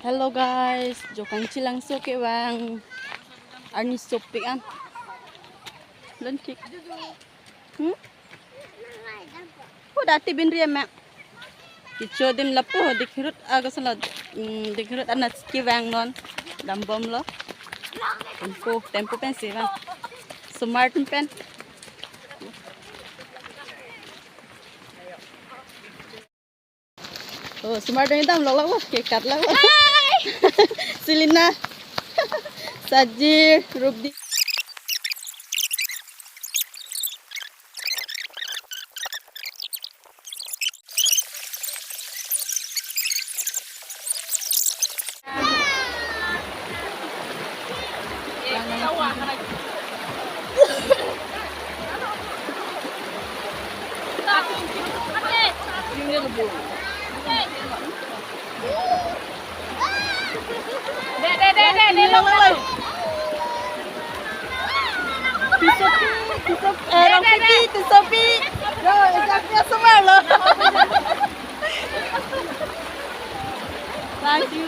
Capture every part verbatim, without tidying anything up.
Hello guys, Jokangchilangso kevang arni sopik an. Lun thik. Hmm? Pu dati bin riam ma. Kecho adim lapu Dikirut agasalo, hmm, Dikirut anat kevang non. Dambomlo. Tempo, tempo pensi vang. Osomar atum pen. Oh, osomar atum damlok lok, kekat lok. Selina. Sajir, Rupdi. Dek, dek, dek, dek, dek, lok, lok. Tisopi, tisopi, eh, Rongpipi, tisopi. Yo, ejak dia semua lo. Thank you.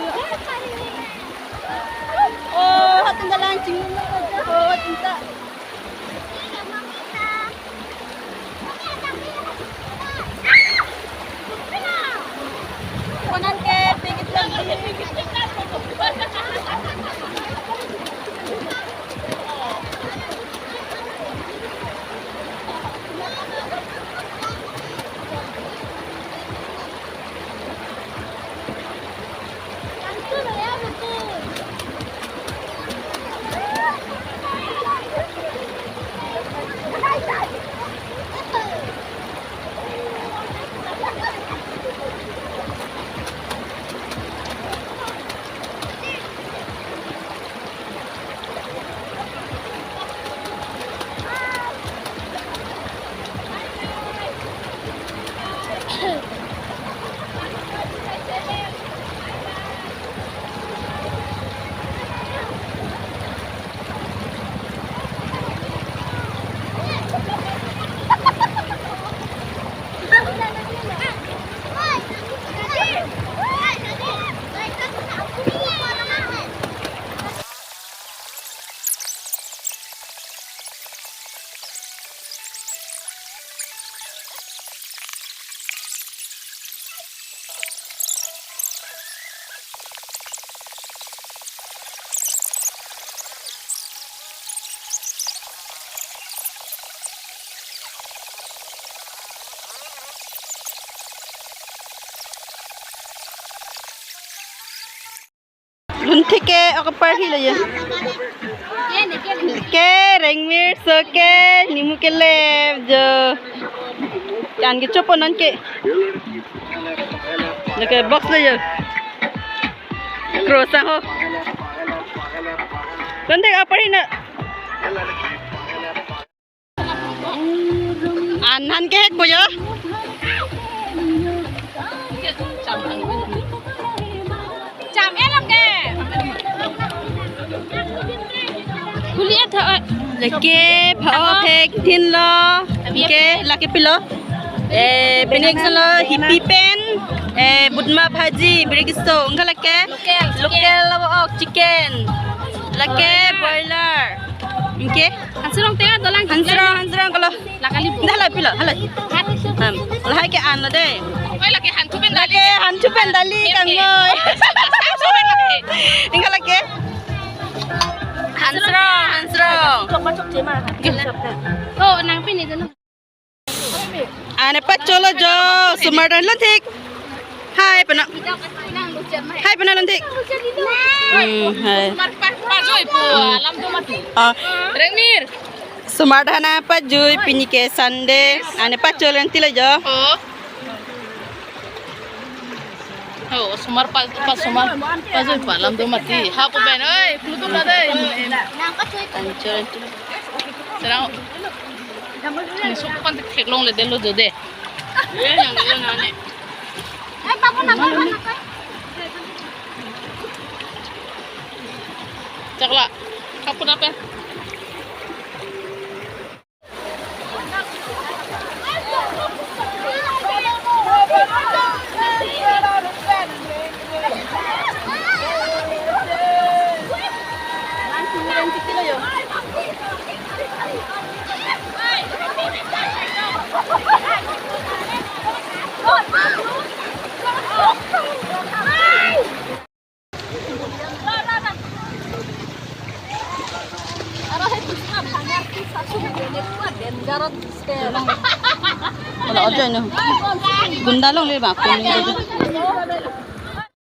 Oh, hatun dalang cinggung lo aja. Oh, cinta. Lun thik ke ok apar hilo yo. Ke Rengmir so ke nimu ke lep jo. An kechopo non ke. Lake box lo yo. Cross aho. Lun thik apar hina. An han ke hek po yo. Cham elok ke. Huli atha. Lake pha-o phek thin lo. Ke lake pilo. Eh, pini ason lo hipi pen. Eh, budma bhaji, birikis to. Anke lake. Local. Local lo ok chicken. Lake broiler. Anke. Hansrong tenga dolang. Hansrong, hansrong kalo. Lakali bu. Dah lah pilo, halo. Hat. Ham. Lahai ke an lo dei. Oi, lake hanthu pen dali. Lake hanthu pen dali, oke, kangoi. Hanthu pen dali. Anke lake. Hansrong, hansrong. Chok ma chok che ma. Oh, nang pini dulu. Ane pacholo jo, osomar atum lun thik. Hai pena. Hai pena lun thik. Hmm, hai. Osomar pa, pajoi po, alam do mati. Ah. Rengmir. Osomar atum pajoi, pini ke Sunday. Ane pacholo lun thik lo jo. Oh. Oh, osomar pa, pa osomar pajoi po, alam do mati. Ha po pen, oi, flu tu la dei. Pacholo lun thik. Serang. Ni sok pan theklong le delo jo de. Eh, yang delo nane. Eh, papo na, papo na, papo. Chakla, kapo na pe. Ola ojo no. Gunda longle ba, kuning ojo.